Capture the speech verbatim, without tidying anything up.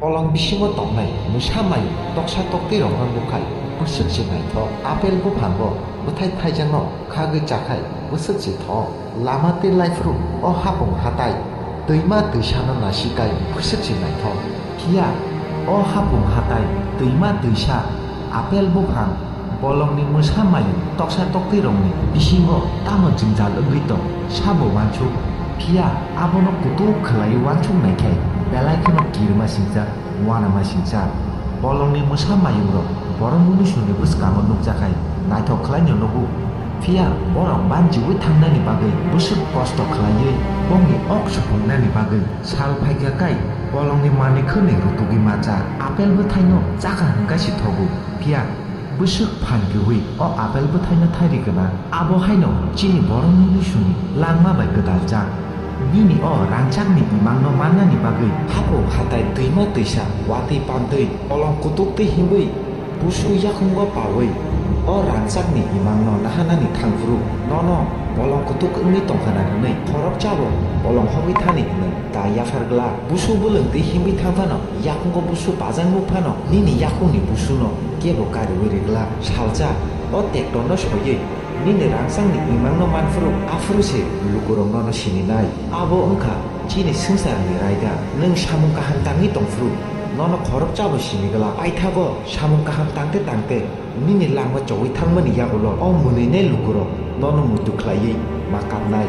Bolong bisingo tongnai mwsa mayung toksa toktwirokno nukhai bwswk se naithok. Apel buphango bwthai thaijakno khagwi chakhai bwswk se thok. Lama tei laiphuru o hapung hatai twima twisano nasikai bwswk se naithok. Phiya o hapung hatai twima twisa apel buphang bolongni mwsa mayung toksa toktwirokni bisingo tamo jwngjal wngwi tong sabo uansuk. Phiya abono kutuk khwlaiwi uansuk naikhai belai kheno kirima singjak, uanama singjak. Bolongni mwsa mayungrok borok munisuni bwskango nukjakhai naithok khwlaino nugo. Phiya borok banchiwi thangnani bagwi bwswk kosto khwlaiwi bongni ok supungnani bagwi sal phaikha kai bolongni manwi khwnwi rutugwi macha. Apel bwthaino chakha hwnkha se thogo. Phiya bwswk phan kwrwi o apel bwthaino thairi gwnang. Abo haino chini borokni munisuni langma bai gwdaljak. Nini o rangchakni imangno mannani bagwi hapung hatai twima twisa watwi pantwi bolong kutuk twi himwi busu yakungo pawi o rangchakni imangno nahanani thangphuru nono bolong kutuk wngwi tongkha na hwnwi khoroksa bo bolong hogwi thani hwnwi ta yaphar glak. Busu bwlwng twi himwi thang phano yakungo busu pajak nuk phano nini yakungni busuno kebo kariwi ri glak. Salsa o tektorno soiwi nini rangchakni imangno manphuru aphuru se lukurok nono sininai. Abo wngkha chini swngcharni raida. Nwng samung kaham tangwi tongphuru nono khoroksa bo sini glak. Paithago samung kaham tangte tangte nini langma chowi thangmani yagulo o mwnwinai lukurok nono muitu khlaiwi ma kapnai.